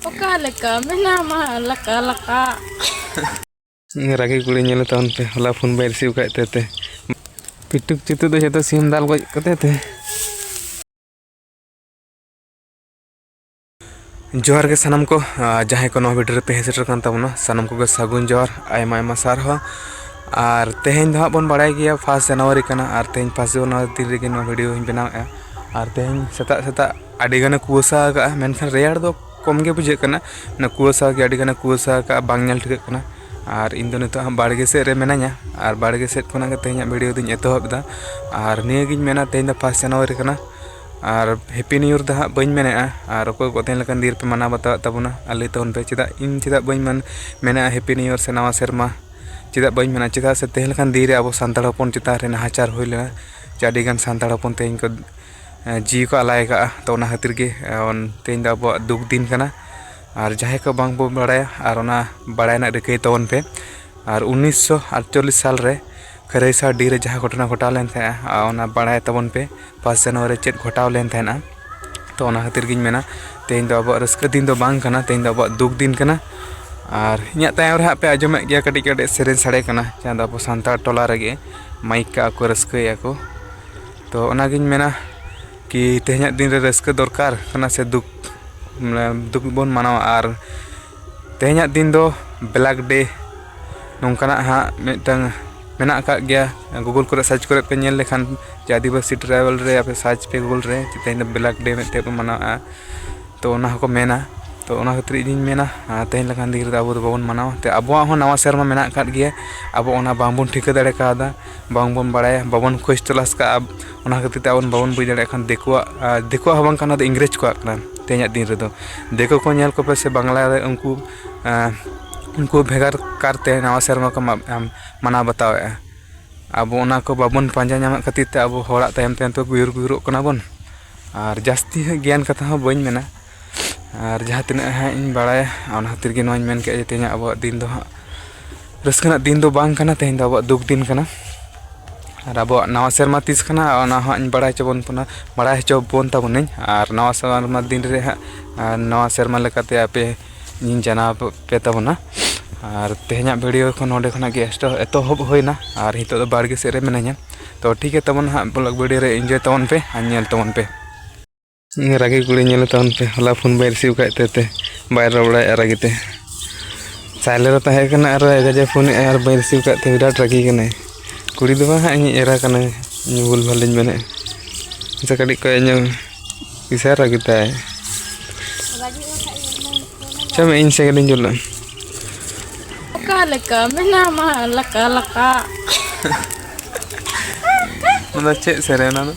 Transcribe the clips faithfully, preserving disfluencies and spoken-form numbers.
ᱚᱠᱟ ᱞᱮᱠᱟ ᱢᱮᱱᱟᱢᱟ ᱞᱟᱠᱟ ᱞᱟᱠᱟ? ᱨᱟᱹᱜᱤ ᱠᱩᱲᱤ ᱧᱮᱞᱮ ᱛᱟᱵᱚᱱ ᱯᱮ, ᱦᱚᱞᱟ ᱯᱷᱳᱱ ᱵᱟᱭ ᱨᱤᱥᱤᱵᱷ ᱠᱟᱜ ᱛᱟᱭ ᱛᱮ᱾ ᱯᱤᱴᱩᱠ ᱪᱤᱴᱩ ᱫᱚ ᱡᱚᱛᱚ ᱥᱤᱢ ᱫᱟᱞ ᱜᱚᱡ ᱠᱟᱛᱮ ᱛᱮ᱾ ᱡᱚᱦᱟᱨ ᱜᱮ ᱥᱟᱱᱟᱢ ᱠᱚ, ᱟᱨ ᱡᱟᱦᱟᱸᱭ ᱠᱚ ᱱᱚᱣᱟ ᱵᱷᱤᱰᱤᱭᱳ ᱨᱮᱯᱮ ᱦᱮᱡ ᱥᱮᱴᱮᱨ ᱠᱟᱱ ᱛᱟᱵᱚᱱᱟ, ᱥᱟᱱᱟᱢ ᱠᱚᱜᱮ ᱥᱟᱹᱜᱩᱱ ᱡᱚᱦᱟᱨ, ᱟᱭᱢᱟ ᱟᱭᱢᱟ ᱥᱟᱨᱦᱟᱣ᱾ ᱟᱨ ᱛᱮᱦᱮᱧ ᱫᱚ ᱦᱟᱸᱜ ᱵᱚᱱ ᱵᱟᱲᱟᱭ ᱜᱮᱭᱟ ᱯᱷᱟᱥᱴ ᱡᱟᱱᱩᱣᱟᱨᱤ ᱠᱟᱱᱟ, ᱟᱨ ᱛᱮᱦᱮᱧ ᱯᱷᱟᱥᱴ ᱡᱟᱱᱩᱣᱟᱨᱤ ᱫᱤᱱ ᱨᱮᱜᱮ ᱱᱚᱣᱟ ᱵᱷᱤᱰᱤᱭᱳ ᱦᱚᱸᱧ ᱵᱮᱱᱟᱣᱮᱫᱼᱟ᱾ ᱟᱨ ᱛᱮᱦᱮᱧ ᱥᱮᱛᱟᱜ ᱥᱮᱛᱟᱜ ᱟᱹᱰᱤ ᱜᱟᱱᱮ ᱠᱩᱣᱟᱹᱥᱟ ᱟᱠᱟᱫᱼᱟ, ᱢᱮᱱᱠᱷᱟᱱ ᱨᱮᱭᱟᱲ ᱫᱚ ᱠᱚᱢ ᱜᱮ ᱵᱩᱡᱷᱟᱹᱜ ᱠᱟᱱᱟ᱾ ᱚᱱᱟ ᱠᱩᱣᱟᱹᱥᱟ ᱜᱮ ᱟᱹᱰᱤ ᱜᱟᱱᱮ ᱠᱩᱣᱟᱹᱥᱟ ᱟᱠᱟᱫᱼᱟ, ᱵᱟᱝ ᱧᱮᱞ ᱴᱷᱤᱠᱟᱹᱜ ᱠᱟᱱᱟ᱾ ᱟᱨ ᱤᱧ ᱫᱚ ᱱᱤᱛᱚᱜ ᱦᱟᱸᱜ ᱵᱟᱲᱜᱮ ᱥᱮᱫ ᱨᱮ ᱢᱮᱱᱟᱧᱟ, ᱟᱨ ᱵᱟᱲᱜᱮ ᱥᱮᱫ ᱠᱷᱚᱱᱟᱜ ᱜᱮ ᱛᱮᱦᱮᱧᱟᱜ ᱵᱷᱤᱰᱤᱭᱳ ᱫᱚᱧ ᱮᱛᱚᱦᱚᱵ ᱮᱫᱟ᱾ ᱟᱨ ᱱᱤᱭᱟᱹᱜᱤᱧ ᱢᱮᱱᱟ, ᱛᱮᱦᱮᱧ ᱫᱚ ᱯᱷᱟᱥᱴ ᱡᱟᱱᱩᱣᱟᱨᱤ ᱠᱟᱱᱟ, ᱟᱨ ᱦᱮᱯᱤ ᱱᱤᱭᱩ ᱤᱭᱟᱨ ᱫᱚ ᱦᱟᱸᱜ ᱵᱟᱹᱧ ᱢᱮᱱᱮᱫᱼᱟ᱾ ᱟᱨ ᱚᱠᱚᱭ ᱠᱚ ᱛᱮᱦᱮᱧ ᱞᱮᱠᱟᱱ ᱫᱤᱱ ᱨᱮᱯᱮ ᱢᱟᱱᱟᱣ ᱵᱟᱛᱟᱣᱮᱫ ᱛᱟᱵᱚᱱᱟ, ᱟᱨ ᱞᱟᱹᱭ ᱛᱟᱵᱚᱱ ᱯᱮ, ᱪᱮᱫᱟᱜ ᱤᱧ ᱪᱮᱫᱟᱜ ᱵᱟᱹᱧ ᱢᱮᱱ, ᱢᱮᱱᱮᱫᱼᱟ ᱦᱮᱯᱤ ᱱᱤᱭᱩ ᱤᱭᱟᱨ ᱥᱮ ᱱᱟᱣᱟ ᱥᱮᱨᱢᱟ? ᱪᱮᱫᱟᱜ ᱵᱟᱹᱧ ᱢᱮᱱᱟ? ᱪᱮᱫᱟᱜ ᱥᱮ ᱛᱮᱦᱮᱧ ᱞᱮᱠᱟᱱ ᱫᱤᱱ ᱨᱮ ᱟᱵᱚ ᱥᱟᱱᱛᱟᱲ ᱦᱚᱯᱚᱱ ᱪᱮᱛᱟᱱ ᱨᱮ ᱱᱟᱦᱟᱪᱟᱨ ᱦᱩᱭ ᱞᱮᱱᱟ, ᱡᱮ ᱟᱹᱰᱤᱜᱟᱱ ᱥᱟᱱᱛᱟᱲ ᱦᱚᱯᱚᱱ ᱛᱮᱦᱮᱧ ᱠᱚ, ᱮ, ᱡᱤᱣᱤ ᱠᱚ ᱟᱞᱟᱭ ᱟᱠᱟᱫᱼᱟ᱾ ᱛᱚ, ᱚᱱᱟ ᱠᱷᱟᱹᱛᱤᱨ ᱜᱮ, ᱮ, ᱚᱱ-, ᱛᱮᱦᱮᱧ ᱫᱚ ᱟᱵᱚᱣᱟᱜ ᱫᱩᱠ ᱫᱤᱱ ᱠᱟᱱᱟ᱾ ᱟᱨ ᱡᱟᱦᱟᱸᱭ ᱠᱚ ᱵᱟᱝ ᱵᱚ ᱵᱟᱲᱟᱭᱟ, ᱟᱨ ᱚᱱᱟ ᱵᱟᱲᱟᱭ ᱨᱮᱱᱟᱜ ᱨᱤᱠᱟᱹᱭ ᱛᱟᱵᱚᱱ ᱯᱮ᱾ ᱟᱨ ᱩᱱᱤᱥᱥᱚ ᱟᱴᱪᱚᱞᱞᱤᱥ ᱥᱟᱞ ᱨᱮ ᱠᱷᱟᱹᱨᱟᱹᱭᱥᱟᱲ ᱰᱤ ᱨᱮ ᱡᱟᱦᱟᱸ ᱜᱷᱚᱴᱚᱱᱟ ᱜᱷᱚᱴᱟᱣ ᱞᱮᱱ ᱛᱟᱦᱮᱸᱜᱼᱟ, ᱟᱨ ᱚᱱᱟ ᱵᱟᱲᱟᱭ ᱛᱟᱵᱚᱱ ᱯᱮ, ᱯᱷᱟᱥᱴ ᱡᱟᱱᱩᱣᱟᱨᱤ ᱨᱮ ᱪᱮᱫ ᱜᱷᱚᱴᱟᱣ ᱞᱮᱱ ᱛᱟᱦᱮᱱᱟ᱾ ᱛᱚ, ᱚᱱᱟ ᱠᱷᱟᱹᱛᱤᱨ ᱜᱤᱧ ᱢᱮᱱᱟ, ᱛᱮᱦᱮᱧ ᱫᱚ ᱟᱵᱚᱣᱟᱜ ᱨᱟᱹᱥᱠᱟᱹ ᱫᱤᱱ ᱫᱚ ᱵᱟᱝ ᱠᱟᱱᱟ, ᱛᱮᱦᱮᱧ ᱫᱚ ᱟᱵᱚᱣᱟᱜ ᱫᱩᱠ ᱫᱤᱱ ᱠᱟᱱᱟ᱾ ᱟᱨ ᱤᱧᱟᱹᱜ ᱛᱟᱭᱚᱢ ᱨᱮ ᱦᱟᱸᱜ ᱯᱮ ᱟᱸᱡᱚᱢᱮᱫ ᱜᱮᱭᱟ ᱠᱟᱹᱴᱤᱡ ᱠᱟᱹᱴᱤᱡ ᱥᱮᱨᱮᱧ ᱥᱟᱰᱮ ᱠᱟᱱᱟ, ᱡᱟᱦᱟᱸ ᱫᱚ ᱟᱵᱚ ᱥᱟᱱᱛᱟᱲ ᱴᱚᱞᱟ ᱨᱮᱜᱮ ᱢᱟᱭᱤᱠ ᱠᱟᱜᱼᱟ ᱠᱚ, ᱨᱟᱹᱥᱠᱟᱹᱭᱮᱫᱼᱟ ᱠᱚ᱾ ᱛᱚ, ᱚᱱᱟᱜᱤᱧ ᱢᱮᱱᱟ ᱠᱤ ᱛᱮᱦᱮᱧᱟᱜ ᱫᱤᱱ ᱨᱮ ᱨᱟᱹᱥᱠᱟᱹ ᱫᱚᱨᱠᱟᱨ ᱠᱟᱱᱟ ᱥᱮ ᱫᱩᱠ, ᱢᱟᱱᱮ, ᱫᱩᱠ ᱵᱚᱱ ᱢᱟᱱᱟᱣᱟ? ᱟᱨ ᱛᱮᱦᱮᱧᱟᱜ ᱫᱤᱱ ᱫᱚ ᱵᱞᱮᱠ ᱰᱮ ᱱᱚᱝᱠᱟᱱᱟᱜ ᱦᱟᱸᱜ ᱢᱤᱫᱴᱟᱝ ᱢᱮᱱᱟᱜ ᱟᱠᱟᱫ ᱜᱮᱭᱟ᱾ Google ᱠᱚᱨᱮ ᱥᱟᱨᱪ ᱠᱚᱨᱮ ᱯᱮ ᱧᱮᱞ ᱞᱮᱠᱷᱟᱱ, ᱡᱮ ᱟᱹᱫᱤᱵᱟᱹᱥᱤ ᱴᱨᱟᱭᱵᱟᱞ ᱨᱮ ᱟᱯᱮ ᱥᱟᱨᱪ ᱯᱮ Google ᱨᱮ, ᱡᱮ ᱛᱮᱦᱮᱧ ᱫᱚ ᱵᱞᱮᱠ ᱰᱮ ᱢᱤᱫᱴᱮᱡ ᱵᱚ ᱢᱟᱱᱟᱣᱮᱫᱼᱟ᱾ ᱛᱚ, ᱚᱱᱟ ᱦᱚᱸᱠᱚ ᱢᱮᱱᱟ᱾ ᱛᱚ, ᱚᱱᱟ ᱠᱷᱟᱹᱛᱤᱨ ᱤᱧᱤᱧ ᱢᱮᱱᱟ, ᱟᱨ ᱛᱮᱦᱮᱧ ᱞᱮᱠᱟᱱ ᱫᱤᱱ ᱨᱮᱫᱚ ᱟᱵᱚ ᱫᱚ ᱵᱟᱵᱚᱱ ᱢᱟᱱᱟᱣᱟ᱾ ᱛᱮ, ᱟᱵᱚᱣᱟᱜ ᱦᱚᱸ ᱱᱟᱣᱟ ᱥᱮᱨᱢᱟ ᱢᱮᱱᱟᱜ ᱟᱠᱟᱫ ᱜᱮᱭᱟ, ᱟᱵᱚ ᱚᱱᱟ ᱵᱟᱝᱵᱚᱱ ᱴᱷᱤᱠᱟᱹ ᱫᱟᱲᱮ ᱠᱟᱣᱫᱟ, ᱵᱟᱝᱵᱚᱱ ᱵᱟᱲᱟᱭᱟ, ᱵᱟᱵᱚᱱ ᱠᱷᱚᱡᱽ ᱛᱚᱞᱟᱥ ᱠᱟᱜᱼᱟ᱾ ᱚᱱᱟ ᱠᱷᱟᱹᱛᱤᱨ ᱛᱮ ᱟᱵᱚ ᱵᱟᱵᱚᱱ ᱵᱩᱡᱽ ᱫᱟᱲᱮᱭᱟᱜ ᱠᱷᱟᱱ, ᱫᱤᱠᱩᱣᱟᱜ, ᱟᱨ ᱫᱤᱠᱩᱣᱟᱜ ᱦᱚᱸ ᱵᱟᱝ ᱠᱟᱱᱟ, ᱚᱱᱟ ᱫᱚ ᱤᱝᱨᱮᱡᱽ ᱠᱚᱣᱟᱜ ᱠᱟᱱᱟ ᱛᱮᱦᱮᱧᱟᱜ ᱫᱤᱱ ᱨᱮᱫᱚ᱾ ᱫᱤᱠᱩ ᱠᱚ ᱧᱮᱞ ᱠᱚᱯᱮ ᱥᱮ ᱵᱟᱝᱞᱟ ᱨᱮ ᱩᱱᱠᱩ, ᱟᱨ ᱩᱱᱠᱩ ᱵᱷᱮᱜᱟᱨ ᱠᱟᱨᱛᱮ ᱱᱟᱣᱟ ᱥᱮᱨᱢᱟ ᱠᱚ ᱢᱟ-, ᱟᱢ, ᱢᱟᱱᱟᱣ ᱵᱟᱛᱟᱣᱮᱫᱼᱟ᱾ ᱟᱵᱚ ᱚᱱᱟ ᱠᱚ ᱵᱟᱵᱚᱱ ᱯᱟᱸᱡᱟ ᱧᱟᱢᱮᱫ ᱠᱷᱟᱹᱛᱤᱨ ᱛᱮ ᱟᱵᱚ ᱦᱚᱲᱟᱜ ᱛᱟᱭᱚᱢ ᱛᱟᱭᱚᱢ ᱛᱮ ᱜᱩᱭᱩᱨ ᱜᱩᱭᱩᱨᱚᱜ ᱠᱟᱱᱟ ᱵᱚᱱ᱾ ᱟᱨ ᱡᱟᱹᱥᱛᱤ ᱦᱟᱸᱜ ᱜᱮᱭᱟᱱ ᱠᱟᱛᱷᱟ ᱦᱚᱸ ᱵᱟᱹᱧ ᱢᱮᱱᱟ, ᱟᱨ ᱡᱟᱦᱟᱸ ᱛᱤᱱᱟᱹᱜ ᱦᱟᱸᱜ ᱤᱧ ᱵᱟᱲᱟᱭᱟ, ᱚᱱᱟ ᱠᱷᱟᱹᱛᱤᱨ ᱜᱮ ᱱᱚᱣᱟᱧ ᱢᱮᱱ ᱠᱮᱫᱼᱟ ᱡᱮ ᱛᱮᱦᱮᱧᱟᱜ ᱟᱵᱚᱣᱟᱜ ᱫᱤᱱ ᱫᱚ ᱦᱟᱸᱜ ᱨᱟᱹᱥᱠᱟᱹ ᱨᱮᱱᱟᱜ ᱫᱤᱱ ᱫᱚ ᱵᱟᱝ ᱠᱟᱱᱟ, ᱛᱮᱦᱮᱧ ᱫᱚ ᱟᱵᱚᱣᱟᱜ ᱫᱩᱠ ᱫᱤᱱ ᱠᱟᱱᱟ᱾ ᱟᱨ ᱟᱵᱚᱣᱟᱜ ᱱᱟᱣᱟ ᱥᱮᱨᱢᱟ ᱛᱤᱥ ᱠᱟᱱᱟ, ᱚᱱᱟ ᱦᱚᱸ ᱤᱧ ᱵᱟᱲᱟᱭ ᱦᱚᱪᱚ ᱵᱚᱱ ᱠᱟᱱᱟ, ᱵᱟᱲᱟᱭ ᱦᱚᱪᱚ ᱵᱚᱱ ᱛᱟᱵᱚᱱᱟᱹᱧ᱾ ᱟᱨ ᱱᱟᱣᱟ ᱥᱮᱨᱢᱟ ᱫᱤᱱ ᱨᱮ ᱦᱟᱸᱜ, ᱟᱨ ᱱᱟᱣᱟ ᱥᱮᱨᱢᱟ ᱞᱮᱠᱟᱛᱮ ᱟᱯᱮ ᱤᱧ ᱡᱟᱱᱟᱣ ᱯᱮ ᱛᱟᱵᱚᱱᱟ᱾ ᱟᱨ ᱛᱮᱦᱮᱧᱟᱜ video ᱠᱷᱚᱱ ᱱᱚᱸᱰᱮ ᱠᱷᱚᱱᱟᱜ ᱜᱮ ᱮᱛᱚ-, ᱮᱛᱚᱦᱚᱵ ᱦᱩᱭᱱᱟ᱾ ᱟᱨ ᱱᱤᱛᱚᱜ ᱫᱚ ᱵᱟᱲᱜᱮ ᱥᱮᱫ ᱨᱮ ᱢᱤᱱᱟᱹᱧᱟ᱾ ᱛᱚ ᱴᱷᱤᱠ ᱜᱮ ᱛᱟᱵᱚᱱ ᱦᱟᱸᱜ, vlog video ᱨᱮ enjoy ᱛᱟᱵᱚᱱ ᱯᱮ ᱟᱨ ᱧᱮᱞ ᱛᱟᱵᱚᱱ ᱯᱮ᱾ ᱤᱧ ᱨᱟᱹᱜᱤ ᱠᱩᱲᱤ ᱧᱮᱞᱮ ᱛᱟᱵᱚᱱ ᱯᱮ, ᱦᱚᱞᱟ phone ᱵᱟᱭ receive ᱠᱟᱜ ᱛᱟᱭ ᱛᱮ, ᱵᱟᱭ ᱨᱚᱲ ᱵᱟᱲᱟᱭᱮᱫᱼᱟ ᱨᱟᱹᱜᱤ ᱛᱮ᱾ silent ᱨᱮ ᱛᱟᱦᱮᱸ ᱠᱟᱱᱟ ᱟᱨ ᱮ ᱜᱟᱡᱮ ᱯᱷᱳᱱᱮᱫᱼᱟᱭ ᱟᱨ ᱵᱟᱹᱧ receive ᱠᱟᱜ ᱛᱮ ᱵᱤᱨᱟᱴ ᱨᱟᱹᱜᱤ ᱠᱟᱱᱟᱭ᱾ ᱠᱩᱲᱤ ᱫᱚ ᱵᱟᱝ ᱦᱟᱸᱜ, ᱤᱧᱤᱡ ᱮᱨᱟ ᱠᱟᱱᱟᱭ, ᱤᱧ ᱵᱷᱩᱞ ᱵᱷᱟᱞᱤᱧ ᱢᱮᱱᱮᱫᱼᱟ᱾ ᱟᱪᱪᱷᱟ, ᱠᱟᱹᱴᱤᱡ ᱠᱚᱭᱚᱜ ᱧᱚᱜ, ᱤᱥᱟᱨᱟ ᱠᱮᱫᱟᱭ᱾ ᱪᱚ ᱢᱮ, ᱤᱧ ᱥᱮᱫ ᱜᱮᱞᱤᱧ ᱫᱩᱞ ᱞᱮᱫ᱾ ᱚᱠᱟ ᱞᱮᱠᱟ ᱢᱮᱱᱟᱢᱟ ᱞᱟᱠᱟ ᱞᱟᱠᱟ? ᱚᱱᱟ ᱪᱮᱫ ᱥᱮᱨᱮᱧ ᱚᱱᱟ ᱫᱚ?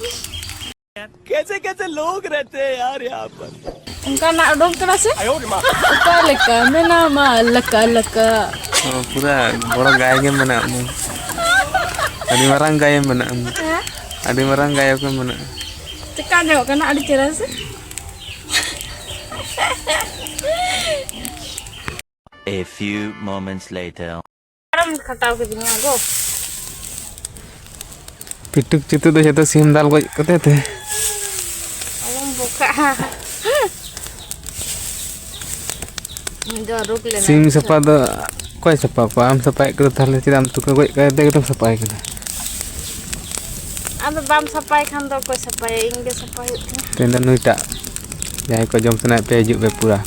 कैसे कैसे लोग रहते हैं यार यहाँ पर। ᱚᱱᱠᱟᱱᱟᱜ ᱩᱰᱩᱝ ᱠᱟᱱᱟ ᱥᱮ? ᱚᱠᱟ ᱞᱮᱠᱟ ᱢᱮᱱᱟᱢᱟ ᱞᱟᱠᱟ ᱞᱟᱠᱟ? ᱚ, ᱯᱩᱨᱟᱹ ᱵᱚᱲᱚ ᱜᱟᱭ ᱜᱮ ᱢᱮᱱᱟᱜ ᱢᱮ᱾ ᱟᱹᱰᱤ ᱢᱟᱨᱟᱝ ᱜᱟᱭᱮ ᱢᱮᱱᱟᱜ ᱢᱮ᱾ ᱦᱮᱸ? ᱟᱹᱰᱤ ᱢᱟᱨᱟᱝ ᱜᱟᱭᱚᱠ ᱮ ᱢᱮᱱᱟᱜᱼᱟ᱾ ᱪᱮᱠᱟ ᱟᱸᱡᱚᱢᱚᱜ ᱠᱟᱱᱟ? ᱟᱹᱰᱤ ᱪᱮᱦᱨᱟ ᱥᱮ? A few moments later. ᱟᱨᱮᱢ ᱠᱷᱟᱴᱟᱣ ᱠᱤᱫᱤᱧᱟ ᱜᱚ᱾ ᱯᱤᱴᱩᱠ ᱪᱤᱴᱩ ᱫᱚ ᱡᱚᱛᱚ ᱥᱤᱢ ᱫᱟᱞ ᱜᱚᱡ ᱠᱟᱛᱮ ᱛᱮ᱾ ᱟᱞᱚᱢ ᱵᱚᱠᱟᱜᱼᱟ᱾ ᱩᱱᱤ ᱫᱚ ᱨᱳᱜᱽ ᱞᱮᱱᱟᱭ᱾ ᱥᱤᱢ ᱥᱟᱯᱷᱟ ᱫᱚ ᱚᱠᱚᱭ ᱥᱟᱯᱷᱟ ᱠᱚᱣᱟ? ᱟᱢ ᱥᱟᱯᱷᱟᱭᱮᱫ ᱠᱚᱫᱚ, ᱛᱟᱦᱚᱞᱮ ᱪᱮᱫᱟᱜ ᱟᱢ ᱛᱩᱠᱟᱹ ᱜᱚᱡ ᱠᱟᱛᱮ ᱜᱮᱛᱚᱢ ᱥᱟᱯᱷᱟᱭ ᱠᱟᱱᱟ? ᱟᱫᱚ ᱵᱟᱢ ᱥᱟᱯᱷᱟᱭ ᱠᱷᱟᱱ ᱫᱚ ᱚᱠᱚᱭ ᱥᱟᱯᱷᱟᱭᱟ? ᱤᱧ ᱜᱮ ᱥᱟᱯᱷᱟᱭ ᱦᱩᱭᱩᱜ ᱛᱤᱧᱟ᱾ ᱛᱮᱦᱮᱧ ᱫᱚ ᱱᱩᱭᱴᱟᱜ, ᱡᱟᱦᱟᱸᱭ ᱠᱚ ᱡᱚᱢ ᱥᱟᱱᱟᱭᱮᱫ ᱯᱮ, ᱦᱤᱡᱩᱜ ᱯᱮ, ᱯᱩᱨᱟ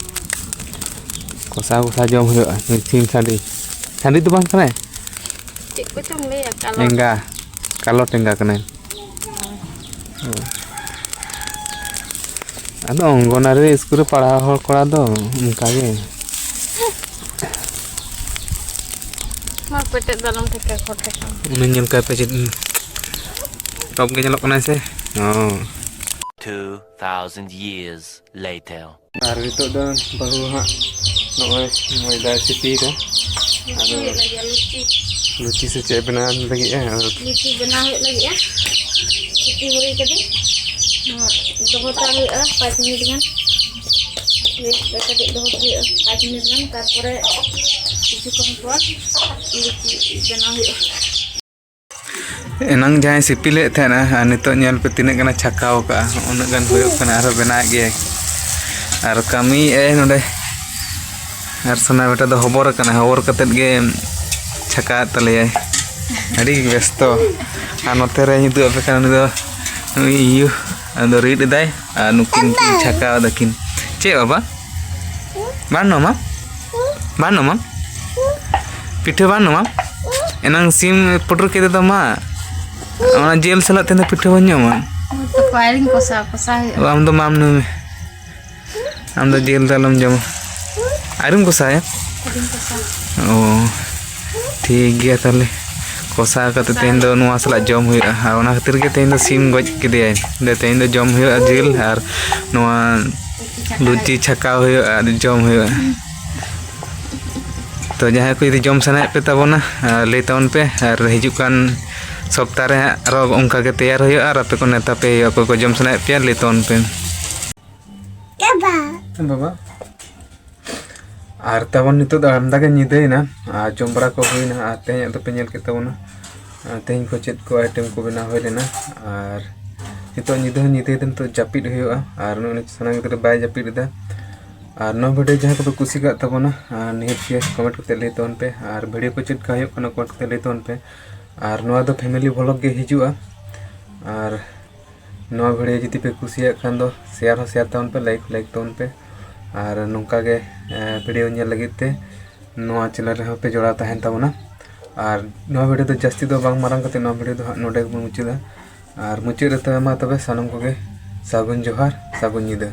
ᱠᱚᱥᱟᱣ ᱠᱚᱥᱟᱣ ᱡᱚᱢ ᱦᱩᱭᱩᱜᱼᱟ᱾ ᱱᱩᱭ ᱥᱤᱢ ᱥᱟᱺᱰᱤ, ᱥᱟᱺᱰᱤ ᱫᱚ ᱵᱟᱝ ᱠᱟᱱᱟᱭ, ᱪᱮᱫ ᱠᱚᱪᱚᱢ ᱞᱟᱹᱭᱟ, ᱠᱟᱞᱚᱴ᱾ ᱮᱸᱜᱟ, ᱠᱟᱞᱚᱴ ᱮᱸᱜᱟ ᱠᱟᱱᱟᱭ᱾ ᱟᱫᱚ ᱚᱝᱜᱚᱱᱣᱟᱲᱤ ᱨᱮ ᱥᱠᱩᱞ ᱨᱮ ᱯᱟᱲᱦᱟᱣ ᱦᱚᱲ ᱠᱚᱲᱟ ᱫᱚ ᱚᱱᱠᱟ ᱜᱮ᱾ ᱢᱟ ᱯᱮᱴᱮᱫ ᱫᱟᱞᱟᱝ ᱴᱷᱮᱠᱟ ᱠᱚ ᱴᱷᱮᱠᱟ᱾ ᱩᱱᱤ ᱧᱮᱞ ᱠᱟᱭ ᱯᱮ ᱪᱮᱫ ᱴᱚᱯ ᱜᱮ ᱧᱮᱞᱚᱜ ᱠᱟᱱᱟᱭ ᱥᱮ? ᱦᱚᱸ᱾ Two thousand years later. ᱟᱨ ᱱᱤᱛᱚᱜ ᱫᱚ ᱵᱟᱹᱦᱩ ᱦᱟᱸᱜ ᱱᱚᱜᱼᱚᱭ ᱢᱚᱭᱫᱟᱭ ᱥᱤᱯᱤᱭᱮᱫᱟ᱾ ᱞᱩᱪᱤ ᱟᱫᱚ ᱦᱩᱭᱩᱜ ᱞᱟᱹᱜᱤᱫ, ᱞᱩᱪᱤ᱾ ᱞᱩᱪᱤ ᱥᱮ ᱪᱮᱫ ᱵᱮᱱᱟᱣ ᱞᱟᱹᱜᱤᱫ ᱦᱟᱸᱜ? ᱟᱫᱚ ᱞᱩᱪᱤ ᱵᱮᱱᱟᱣ ᱦᱩᱭᱩᱜ ᱞᱟᱹᱜᱤᱫᱼᱟ᱾ ᱥᱤᱯᱤ ᱦᱩᱭ ᱠᱟᱫᱟᱹᱧ᱾ ᱱᱚᱣᱟ ᱫᱚᱦᱚ ᱠᱟᱜ ᱦᱩᱭᱩᱜᱼᱟ ᱯᱟᱸᱪ ᱢᱤᱱᱤᱴ ᱜᱟᱱ᱾ ᱠᱟᱹᱴᱤᱡ ᱫᱚᱦᱚ ᱠᱟᱜ ᱦᱩᱭᱩᱜᱼᱟ ᱯᱟᱸᱪ ᱢᱤᱱᱤᱴ ᱜᱟᱱ, ᱛᱟᱨᱯᱚᱨᱮ ᱠᱤᱪᱷᱩ ᱠᱷᱚᱱ ᱯᱚᱨ ᱞᱩᱪᱤ ᱵᱮᱱᱟᱣ ᱦᱩᱭᱩᱜᱼᱟ᱾ ᱮᱱᱟᱝ ᱡᱟᱦᱟᱸᱭ ᱥᱤᱯᱤ ᱞᱮᱫ ᱛᱟᱦᱮᱱᱟ, ᱟᱨ ᱱᱤᱛᱚᱜ ᱧᱮᱞ ᱯᱮ ᱛᱤᱱᱟᱹᱜ ᱜᱟᱱᱮ ᱪᱷᱟᱠᱟᱣ ᱠᱟᱜᱼᱟ᱾ ᱩᱱᱟᱹᱜ ᱜᱟᱱ ᱦᱩᱭᱩᱜ ᱠᱟᱱᱟ, ᱟᱨᱦᱚᱸ ᱵᱮᱱᱟᱣᱮᱫ ᱜᱮᱭᱟᱭ᱾ ᱟᱨ ᱠᱟᱹᱢᱤᱭᱮᱫ ᱟᱭ ᱱᱚᱰᱮ᱾ ᱟᱨ ᱥᱟᱱᱟ ᱵᱮᱴᱟ ᱫᱚ ᱦᱚᱵᱚᱨ ᱟᱠᱟᱱᱟᱭ, ᱦᱚᱵᱚᱨ ᱠᱟᱛᱮᱫ ᱜᱮ ᱪᱷᱟᱠᱟᱣᱮᱫ ᱛᱟᱞᱮᱭᱟᱭ᱾ ᱟᱹᱰᱤ ᱵᱮᱥᱛᱚ᱾ ᱟᱨ ᱱᱚᱛᱮ ᱨᱮᱧ ᱩᱫᱩᱜ ᱟᱯᱮ ᱠᱟᱱᱟ, ᱩᱱᱤ ᱫᱚ, ᱱᱩᱭ ᱤᱭᱩ, ᱟᱫᱚ ᱨᱤᱫ ᱮᱫᱟᱭ᱾ ᱟᱨ ᱱᱩᱠᱤᱱ ᱠᱤᱱ ᱪᱷᱟᱠᱟᱣ ᱫᱟᱠᱤᱱ᱾ ᱪᱮᱫ ᱵᱟᱵᱟ? ᱵᱟᱝ ᱱᱚᱢᱟ? ᱵᱟᱝ ᱱᱚᱢᱟ? ᱯᱤᱴᱷᱟᱹ ᱵᱟᱝ ᱱᱚᱢᱟ? ᱮᱱᱟᱝ ᱥᱤᱢ ᱯᱩᱴᱩᱨ ᱠᱮᱫᱮ ᱫᱚ ᱢᱟ᱾ ᱚᱱᱟ ᱡᱤᱞ ᱥᱟᱞᱟᱜ ᱛᱮᱫᱚ ᱯᱤᱴᱷᱟᱹ ᱵᱟᱹᱧ ᱡᱚᱢᱟ᱾ ᱛᱚᱠᱚ ᱟᱹᱣᱨᱤᱧ ᱠᱚᱥᱟᱣ, ᱠᱚᱥᱟᱣ ᱦᱩᱭᱩᱜᱼᱟ᱾ ᱟᱢ ᱫᱚ ᱢᱟᱢ ᱱᱩᱭ ᱢᱮ᱾ ᱟᱢ ᱫᱚ ᱡᱤᱞ ᱫᱚ ᱟᱞᱚᱢ ᱡᱚᱢᱟ᱾ ᱟᱹᱣᱨᱤᱢ ᱠᱚᱥᱟᱣᱟ? ᱟᱹᱣᱨᱤᱧ ᱠᱚᱥᱟᱣᱟ᱾ ᱚ, ᱴᱷᱤᱠ ᱜᱮᱭᱟ ᱛᱟᱦᱞᱮ᱾ ᱠᱚᱥᱟᱣ ᱠᱟᱛᱮ ᱛᱮᱦᱮᱧ ᱫᱚ ᱱᱚᱣᱟ ᱥᱟᱞᱟᱜ ᱡᱚᱢ ᱦᱩᱭᱩᱜᱼᱟ, ᱟᱨ ᱚᱱᱟ ᱠᱷᱟᱹᱛᱤᱨ ᱜᱮ ᱛᱮᱦᱮᱧ ᱫᱚ ᱥᱤᱢ ᱜᱚᱡ ᱠᱮᱫᱮᱭᱟᱭ᱾ ᱫᱮ, ᱛᱮᱦᱮᱧ ᱫᱚ ᱡᱚᱢ ᱦᱩᱭᱩᱜᱼᱟ ᱡᱤᱞ ᱟᱨ ᱱᱚᱣᱟ ᱞᱩᱪᱤ ᱪᱷᱟᱠᱟᱣ ᱦᱩᱭᱩᱜᱼᱟ ᱟᱨ ᱡᱚᱢ ᱦᱩᱭᱩᱜᱼᱟ᱾ ᱛᱚ ᱡᱟᱦᱟᱸᱭ ᱠᱚ ᱡᱩᱫᱤ ᱡᱚᱢ ᱥᱟᱱᱟᱭᱮᱫ ᱯᱮ ᱛᱟᱵᱚᱱᱟ, ᱟᱨ ᱞᱟᱹᱭ ᱛᱟᱵᱚᱱ ᱯᱮ, ᱟᱨ ᱦᱤᱡᱩᱜ ᱠᱟᱱ ᱥᱚᱯᱛᱟ ᱨᱮ ᱦᱟᱸᱜ ᱟᱨᱚ ᱚᱱᱠᱟ ᱜᱮ ᱛᱮᱭᱟᱨ ᱦᱩᱭᱩᱜᱼᱟ, ᱟᱨ ᱟᱯᱮ ᱠᱚ ᱱᱮᱣᱛᱟ ᱯᱮ ᱦᱩᱭᱩᱜᱼᱟ, ᱚᱠᱚᱭ ᱠᱚ ᱡᱚᱢ ᱥᱟᱱᱟᱭᱮᱫ ᱯᱮᱭᱟ ᱞᱟᱹᱭ ᱛᱟᱵᱚᱱ ᱯᱮ᱾ ᱵᱟᱵᱟ᱾ ᱟᱨ ᱛᱟᱵᱚᱱ ᱱᱤᱛᱚᱜ ᱫᱚ ᱟᱢᱫᱟ ᱜᱮ ᱧᱤᱫᱟᱹᱭᱮᱱᱟ, ᱟᱨ ᱡᱚᱢ ᱵᱟᱲᱟ ᱠᱚ ᱦᱩᱭᱱᱟ, ᱟᱨ ᱛᱮᱦᱮᱧᱟᱜ ᱫᱚᱯᱮ ᱧᱮᱞ ᱠᱮᱫ ᱛᱟᱵᱚᱱᱟ, ᱟᱨ ᱛᱮᱦᱮᱧ ᱠᱚ ᱪᱮᱫ ᱠᱚ item ᱠᱚ ᱵᱮᱱᱟᱣ ᱦᱩᱭ ᱞᱮᱱᱟ᱾ ᱟᱨ ᱱᱤᱛᱚᱜ ᱧᱤᱫᱟᱹ ᱦᱚᱸ ᱧᱤᱫᱟᱹᱭᱮᱱᱟ, ᱱᱤᱛᱚᱜ ᱡᱟᱹᱯᱤᱫ ᱦᱩᱭᱩᱜᱼᱟ᱾ ᱟᱨ ᱱᱩᱭ ᱥᱟᱱᱟᱢ ᱜᱤᱫᱽᱨᱟᱹ ᱵᱟᱭ ᱡᱟᱹᱯᱤᱫ ᱮᱫᱟ᱾ ᱟᱨ ᱱᱚᱣᱟ video ᱡᱟᱦᱟᱸᱭ ᱠᱚᱯᱮ ᱠᱩᱥᱤ ᱠᱟᱜ ᱛᱟᱵᱚᱱᱟ, ᱟᱨ ᱱᱤᱦᱟᱹᱛ ᱜᱮ comment ᱠᱟᱛᱮ ᱞᱟᱹᱭ ᱛᱟᱵᱚᱱ ᱯᱮ, ᱟᱨ video ᱠᱚ ᱪᱮᱫ ᱞᱮᱠᱟ ᱦᱩᱭᱩᱜ ᱠᱟᱱᱟ comment ᱠᱟᱛᱮ ᱞᱟᱹᱭ ᱛᱟᱵᱚᱱ ᱯᱮ᱾ ᱟᱨ ᱱᱚᱣᱟ ᱫᱚ family vlog ᱜᱮ ᱦᱤᱡᱩᱜᱼᱟ᱾ ᱟᱨ ᱱᱚᱣᱟ video ᱡᱩᱫᱤ ᱯᱮ ᱠᱩᱥᱤᱭᱟᱜ ᱠᱷᱟᱱ ᱫᱚ share ᱦᱚᱸ share ᱛᱟᱵᱚᱱ ᱯᱮ, like ᱦᱚᱸ like ᱛᱟᱵᱚᱱ ᱯᱮ᱾ ᱟᱨ ᱱᱚᱝᱠᱟ ᱜᱮ, ᱮ, video ᱧᱮᱞ ᱞᱟᱹᱜᱤᱫ ᱛᱮ ᱱᱚᱣᱟ channel ᱨᱮᱦᱚᱸ ᱯᱮ ᱡᱚᱲᱟᱣ ᱛᱟᱦᱮᱱ ᱛᱟᱵᱚᱱᱟ᱾ ᱟᱨ ᱱᱚᱣᱟ video ᱫᱚ ᱡᱟᱹᱥᱛᱤ ᱫᱚ ᱵᱟᱝ ᱢᱟᱨᱟᱝ ᱠᱟᱛᱮ ᱱᱚᱣᱟ video ᱫᱚ ᱦᱟᱸᱜ ᱱᱚᱰᱮ ᱜᱮᱵᱚᱱ ᱢᱩᱪᱟᱹᱫᱟ᱾ ᱟᱨ ᱢᱩᱪᱟᱹᱫ ᱨᱮ ᱛᱚᱵᱮ ᱢᱟ ᱛᱚᱵᱮ ᱥᱟᱱᱟᱢ ᱠᱚᱜᱮ ᱥᱟᱹᱜᱩᱱ ᱡᱚᱦᱟᱨ, ᱥᱟᱹᱜᱩᱱ ᱧᱤᱫᱟᱹ᱾